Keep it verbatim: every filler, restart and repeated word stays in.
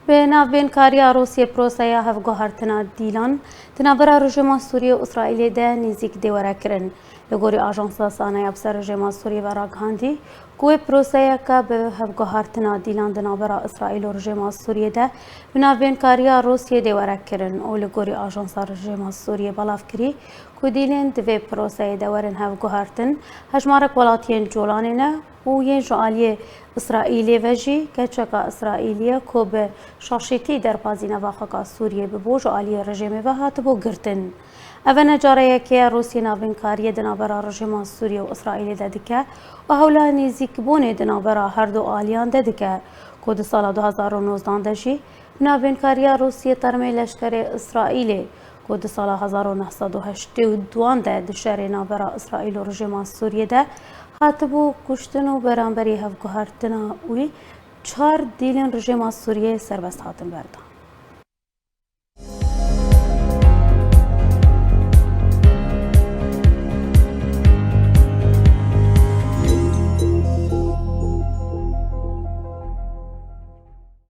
Bi navbênkariya Rûsyê proseya hevguhertina dîlan di navbera rejîma Sûriyê û Îsraîlê de nêzîk dê were kirin. Li gorî ajansa Sana ya bi ser rejîma Sûriyê ve ragihandî ku wê proseyeke bi hevguhertina dîlan di navbera Îsraîl û rejîma Sûriyê de bi navbênkariya Rûsyê dê were kirin û li gorî ajansa rejîma Sûriyê belav kirî ku dîlên di vê proseyê de werin hevguhertin, hejmarek welatiyên colanê ne û yên ji aliyê Îsraîlê ve jî keçeka Îsraîlî ye ku bi şaşîtî derbazî nava xaka Sûriyê bibû, ji aliyê rejîmê ve hatibû girtin. Ev e ne cara yekê ye Rûsya navbênkariyê di navbera rejîma Sûriyê û Îsraîlê de dike û hewla nêzîkbûnê di navbera her du aliyan de dike ku di sala du hezar û nozdan de jî bi navbênkariya Rûsya termê leşkerê Îsraîlê ku di sala hezar û neh sed û heştê û duan de di şerê navbera Îsraîl û rejîma Sûriyê de hatibû kuştin û beramberî hevguhertina wî çar dîlên rejîma Sûriyê serbest hatin berdan.